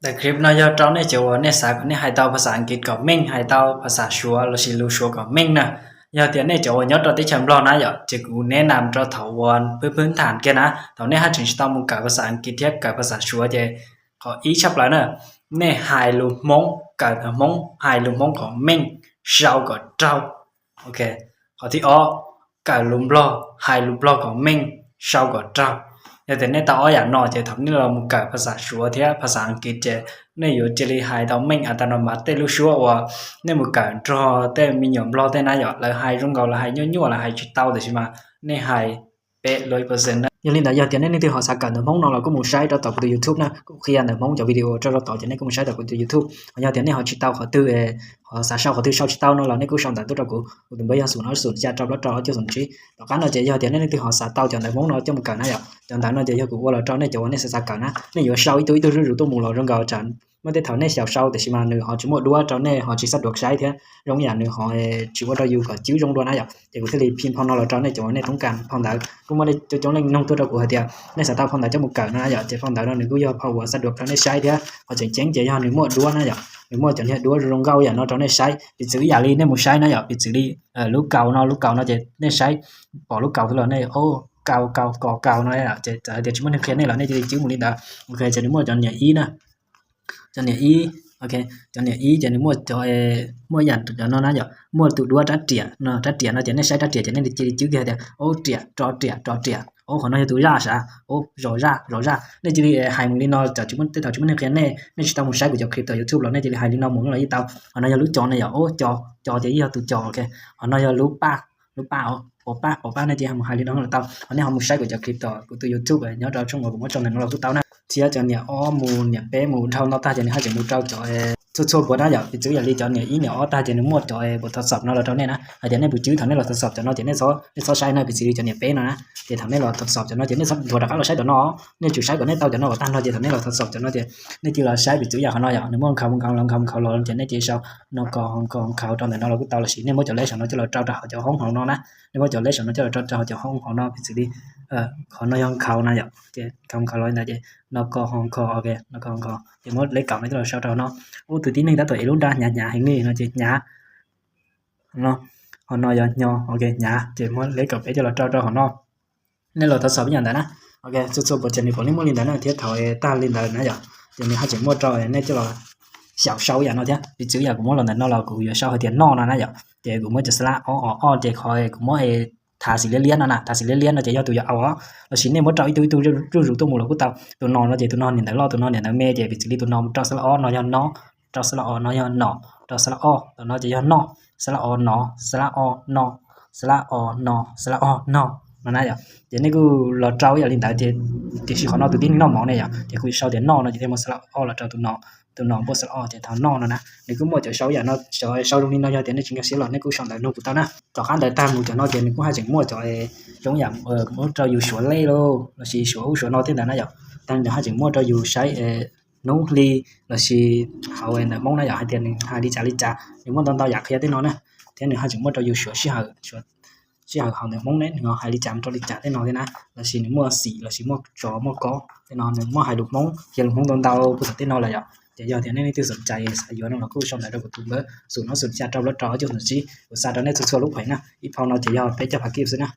Daim clip no yog rau nej cov uas nej xav kom nej hais tau phas xas Askiv kom meej, hais tau phas xas Suav lossis lus Suav kom meej na. Yog tias nej cov uas nyob rau teb chaws Nplog na yom, ces kuv neb nam rau thaum uas pwb pwb tham kiag na, thaum nej haj tseem tsis tau mus kawm phas xas Askiv thiab kawm phas xas Suav ces qhov ib tshaj plaws na, nej hais lus Hmoob, kawm ntawv Hmoob, hais lus Hmoob kom meej, sau kom raug. Ok, qhov thib ob, kawm lus Nplog, hais lus Nplog kom meej, sau kom raug. Yog tias nej tau ob yam no ces thaum nej los mus kawm phas xas Suav thiab phas xas Askiv ces nej yuav cia li hais tau meej a tas no mas tej lub suab uas nej mus kawm nrog tej me nyuam Nplog tej na yom, lawv hais zoo nkaus lawv hais nyuaj nyuaj lawv hais tsis tau tiam sis mas nej hais peb lub percent na. Yog li ntawd yog tias nej leej twg ho xav kawm ntawv Hmoob no los kuj mus saib rau tom kuv tus YouTube na, kuv qhia ntawv Hmoob cov video rau rau tod ces nej kuj mus saib tom kuv tus YouTube. Ho yog tias nej ho tsis tau qhov twg, ho xav sau qhov twg sau tsis tau no los nej kuj sau ntawv tuaj rau kuv, kuv tus npawb yog xum no xum xya rau plaub rau ob cuaj xum tsib. Tom qab no ces yog tias nej leej twg ho xav tau cov ntawv Hmoob no coj mus kawm na yom, cov ntawv no ces yog kuv ua los rau nej cov uas nej xav xav kawm na, nej yuav sau ib tug ib tug zuj zus tuaj mus los zoo nkaus tsam muaj tej thaum nej xyaum sau tiam sis mas nws ho tsis muaj duab rau nej ho tsis xab duav saib thiab zoo yam nws ho tsis ua rau yus kom cwb zoo dua na yom, ces kuv thiaj li phim phau no los rau nej cov uas nej toob kas phau ntawv. Kuj muaj nej coob coob leej nug tuaj rau kuv hais tias nej xav tau phau ntawv coj mus kawm no na yom, ces phau ntawv no nws kuj yog phau uas xab duav rau nej saib thiab ho tseem ceeb ces yog nws muaj duab na yom, nws muaj cov niag duab zoo nkauj yam no rau nej saib. Piv txwv ib yam li nej mus saib na yom, piv txwv li lub kaus no, lub kaus no ces nej saib pom lub kaus xwb los nej o, kaus kaus kaus kaus no ces txawm hais tias tsis muaj neeg qhia nej los nej cia li cwb mus li ntawd. Ok, ces nws muaj cov niam ib na, cov niam ib, ok, cov niam ib ces nws muaj cov, muaj yam cov no na yom, muaj tus duab rab riam no, rab riam no ces nej saib rab riam ces nej cia li cwb kiag tias o, riam, rov riam, rov riam, o, qhov no yog tus zaj sav, o, zos zaj, zos zaj. Nej cia li hais mus li no, tej thaum tsis muaj neeg qhia nej, nej tsis tau mus saib kuv cov clip tom YouTube los nej cia li hais li no mus los yeej tau. Qhov no yog lub co na yom, o, co, co ces yeej yog tus co, ok. Qhov no yog lub paj, lub paj, pov paj, pov paj, nej cia li mus hais li no los tau. Ho nej ho mus saib kuv cov clip tom kuv tus YouTube nyob rau tshooj uas kuv muab tso ntawm no los kuj tau na. Thiab cov niam ob mus niam peb mus dhau no tag ces nws haj tseem mus rau cov txhua txhua puav na yom. Piv txwv yam li cov niam ib niam ob tag ces nws muaj cov puav thov xom no los rau nej na, hais tias nej puas cwb thaum nej los thov xom cov no ces nej txhob saib na, piv txwv li cov niam peb no na. Ces thaum nej los thov xom cov no ces nej txhob nthuav rov qab los saib tom no, nej tsum saib kom nej tau cov no kom tag no ces thaum nej los thov xom cov no ces nej cia li los saib piv txwv yam qhov no yom, nws muaj nkhaus nkhaus los nkhaus nkhaus los ces nej cia li sau no ko ho nkhaus nkhaus rau ntawm no los kuj tau, lossis nej muab cov leb saum no coj los rau rau hauv cov hoob hauv no na. Nej muab cov leb saum no coj los rau rau hauv cov hoob hauv no, piv txwv li qhov no yog nkhaus na yom, ces nkhaus nkhaus los li ntawd ces no ko ho nkhaus, ok, no ko ho nkhaus ces muab leb kaum no coj los sau rau hauv no. Ub, tus tib neeg tab tom ev lub nra hnyav hnyav heev li no ces hnyav no. Ho no yog hnyo, ok, hnyav ces muab leb kaum peb coj los rau rau hauv no. Nej los thov xom ib yam ntawd na. Ok, txhua txhua puav ces nws puav leej muaj li ntawd na, thiab thaum tag li ntawd na yom, ces nws haj tseem muaj rau nej coj los xyaum sau yam no thiab. Piv txwv yam kuv muab los ntawm no los kuv yuav sau hais tias no no na yom, ces kuv muab cov xab lab ob o o ces qhov kuv muab thav xim liab liab no na, thav xim liab liab no ces yog tus yog au os, lossis nej muab rau ib tug ib tug zuj zus tuaj mus los kuj tau. Tus no no ces tus no niam ntawv loj, tus no niam ntawv me, ces piv txwv li tus no mus rau xab lab ob no yog no, rau xab lab o no yog no, rau xab lab o tom no ces yog no, xab lab o no, xab lab o no, xab lab o no, xab lab o no, no na yom. Ces nej kuj los rau ib yam li ntawd ces, tiam sis qhov no tus tib neeg noj mov ne yom, ces kuv sau tias no no ces thiaj muab xab lab o los rau tus no, tus no npuaj xab lab o ces thaum no no na. Nws kuj muaj cov sau yam no, sau zoo li no yog tias nej tsis nkag siab los nej kuj sau ntawv nug kuv tau na. Tom qab ntawd tag mus cov no ces nws kuj haj tseem muaj cov zoo yam muab rau yus suav lej lauj, lossis suav ub suav no thiab ntawd na yom. Tag nws haj tseem muaj rau yus saib hnub hli, lossis hauv ntawv Hmoob na yom, hais tias nws hais li cas li cas, nws muaj ntau ntau yam qhia tej no na. Thiab nws haj tseem muaj rau yus suav sij hawm, sij hawm hauv ntawv Hmoob ne nws hais li cas rau li cas tej no thiab na, lossis nws muaj xim lossis muaj tsov muaj kob tej no, nws muaj hais lus Hmoob, qhia lus Hmoob ntau ntau puag tom tej no lawm yom. Ces yog tias nej leej twg xom cai xav yuav no los kuj sau ntawv rau kuv tus npawb xum no xum xya rau plaub rau ob cuaj xum tsib, kuv xa rau nej txhua txhua lub phem na. Ib phau no ces yog peb caug phav kij xwb na.